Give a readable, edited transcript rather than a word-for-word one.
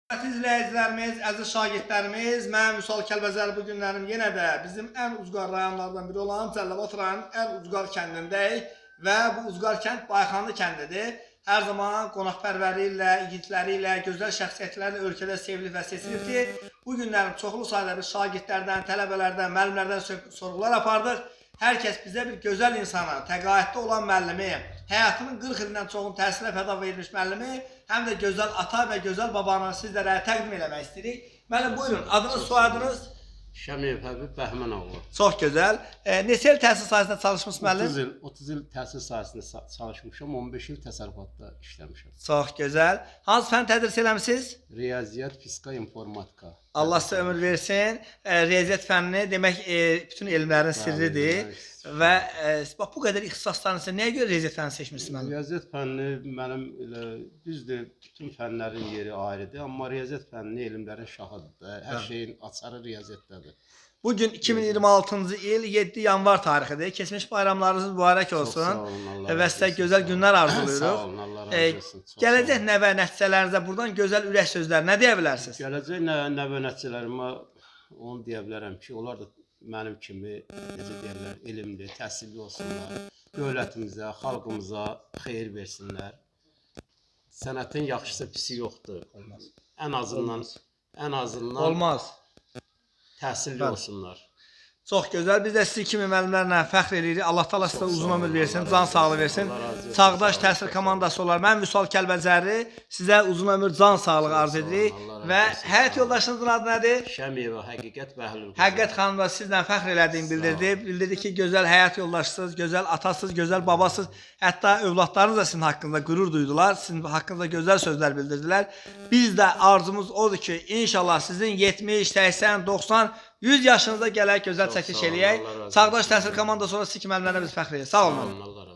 Hörmətli izləyicilərimiz, əziz şagirdlərimiz, mən Vüsal Kəlbəzər bu günlərim yenə də bizim ən ucqar rayonlardan biri olan Cəlilabad rayonunun ən ucqar kəndindəyik və bu ucqar kənd Bayxanlı kəndidir. Hər zaman qonaqpərvərliyi ilə, igidləri ilə, gözəl şəxsiyyətləri ilə ölkədə sevilib və seçilibdir. Bu günlərim çoxlu sayda bir şagirdlərdən, tələbələrdən, müəllimlərdən sorğular apardıq. Hər kəs bizə bir gözəl insanı, təqaüddə olan müəllimi, həyatının 40 ildən çoxunu təhsilə fəda vermiş müəllimi, həm də gözəl ata və gözəl babanı sizlərə təqdim eləmək istəyirik. Müəllim, buyurun, adınız, soyadınız? Şəmiyev Həbib Bəhmənoğlu. Çox gözəl. Neçə il təhsil sahəsində çalışmısınız müəllim? 30 il, 30 il təhsil sahəsində çalışmışam, 15 il təsərrüfatda işləmişəm. Çox gözəl. Hansı fənn tədris eləmisiniz? Riyaziyyat, fizika, informatika. Allah sizə ömür versin. Riyaziyyat fənnini demək bütün elmlərin sirridir. Bəli, Və bax bu qədər ixtisasların içində nəyə görə riyaziyyat fənnini seçmisiniz müəllim? Riyaziyyat fənni mənim elə düzdür, bütün fənlərin yeri ayrıdır, amma riyaziyyat fənni elmlərin şahıdır da. Hər şeyin açarı riyaziyyatdadır. Bu gün 2026-cı il 7 yanvar tarixidir. Keçmiş bayramlarınız mübarək Çox olsun. sağ olun, Allah Və razı sizə olsun, gözəl sağ olun. günlər arzulayırıq. Sağ olun, Allah razı olsun. Çox sağ Gələcək olun. nəvə nəticələrinizə buradan gözəl ürək sözlər nə deyə bilərsiniz? Gələcək nəvə nəticələrimə onu deyə bilərəm ki, onlar da mənim kimi necə deyirlər, elmli, təhsilli olsunlar, dövlətimizə, xalqımıza xeyir versinlər. Sənətin yaxşısı pisi yoxdur. Olmaz. Ən azından ən azından Olmaz. təhsilli Bəli. olsunlar. Çox gözəl. Biz də sizi kimi müəllimlərlə fəxr eləyirik. Allah təala sizə Çox uzun sağ ömür olun, versin, Allah can razı sağlığı olsun. versin. Allah razı olsun, Çağdaş sağ olun, Təhsil çox sağ olun. komandası olar. Mən Vüsal Kəlbəcərli sizə uzun ömür, can sağlığı Çox arzu sağ olun, edirik Allah razı və olsun, həyat sağ olun. yoldaşınızın adı nədir? Şəmiyeva Həqiqət Bəhlul. Həqiqət xanım da sizlə fəxr elədiyini Sağ bildirdi. olun. Bildirdi ki, gözəl həyat yoldaşısınız, gözəl atasınız, gözəl babasınız. Hətta övladlarınız da sizin haqqınızda qürur duydular. Sizin haqqınızda gözəl sözlər bildirdilər. Biz də arzumuz odur ki, inşallah sizin 70, 80, 90, 100 yaşınızda gələk gözəl Çox çəkiş sağ olun, eləyək. Allah razı Çağdaş olsun. Təhsil komandası olaraq sizi kimi müəllimlərlə biz fəxr edirik. Sağ olun. Sağ olun, Allah razı olsun.